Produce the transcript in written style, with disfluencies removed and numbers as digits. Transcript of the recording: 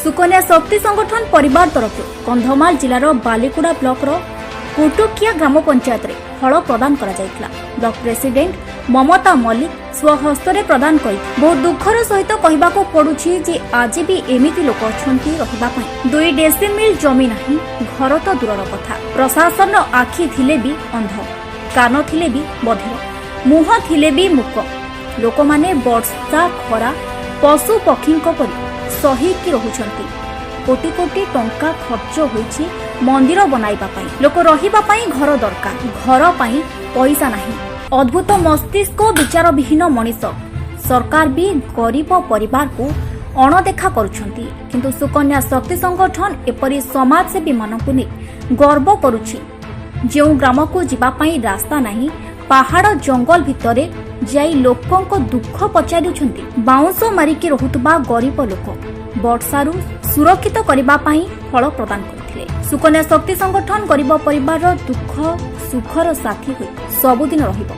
ସୁକନ୍ୟା ଶକ୍ତି ସଂଗଠନ ପରିବାର ତରଫରୁ କନ୍ଧମାଳ ଜିଲ୍ଲାର ବାଲିକୁଡା ବ୍ଲକର କୁଟୁକିଆ ଗ୍ରାମ ପଞ୍ଚାୟତରେ ଫଳ ପ୍ରଦାନ କରାଯାଇଥିଲା। ବ୍ଲକ ପ୍ରେସିଡେଣ୍ଟ ମମତା ମଲ୍ଲିକ ସ୍ୱହସ୍ତରେ ପ୍ରଦାନ କରିଥିଲେ। ବହୁତ ଦୁଃଖର ସହିତ କହିବାକୁ ପଡୁଛି ଯେ ଆଜି ବି ଏମିତି ଲୋକ ଅଛନ୍ତି, ରହିବା ପାଇଁ 2 ଡେସିମିଲ ଜମି ନାହିଁ, ଘର ତ ଦୂରର କଥା। ପ୍ରଶାସନର ଆଖି ଥିଲେ ବି ଅନ୍ଧ, କାନ ଥିଲେ ବି ବଧିର, ମୁହଁ ଥିଲେ ବି ମୂକ। ଲୋକମାନେ ବର୍ଷା ଖରା ପଶୁ ପକ୍ଷୀଙ୍କ ପରି ସହିକି ରହୁଛନ୍ତି। କୋଟି କୋଟି ଟଙ୍କା ଖର୍ଚ୍ଚ ହୋଇଛି ମନ୍ଦିର ବନାଇବା ପାଇଁ। ଲୋକ ରହିବା ପାଇଁ ଘର ଦରକାର, ଘର ପାଇଁ ପଇସା ନାହିଁ। ଅଦ୍ଭୁତ ମସ୍ତିଷ୍କ ବିଚାରବିହୀନ ମଣିଷ। ସରକାର ବି ଗରିବ ପରିବାରକୁ ଅଣଦେଖା କରୁଛନ୍ତି, କିନ୍ତୁ ସୁକନ୍ୟା ଶକ୍ତି ସଂଗଠନ ଏପରି ସମାଜସେବୀମାନଙ୍କୁ ନେଇ ଗର୍ବ କରୁଛି। ଯେଉଁ ଗ୍ରାମକୁ ଯିବା ପାଇଁ ରାସ୍ତା ନାହିଁ, ପାହାଡ଼ ଜଙ୍ଗଲ ଭିତରେ ଯାଇ ଲୋକଙ୍କ ଦୁଃଖ ପଚାରୁଛନ୍ତି। ବାଉଁଶ ମାରିକି ରହୁଥିବା ଗରିବ ଲୋକ ବର୍ଷାରୁ ସୁରକ୍ଷିତ କରିବା ପାଇଁ ଫଳ ପ୍ରଦାନ କରିଥିଲେ। ସୁକନ୍ୟା ଶକ୍ତି ସଂଗଠନ ଗରିବ ପରିବାରର ଦୁଃଖ ସୁଖର ସାଥୀ ହୋଇ ସବୁଦିନ ରହିବ।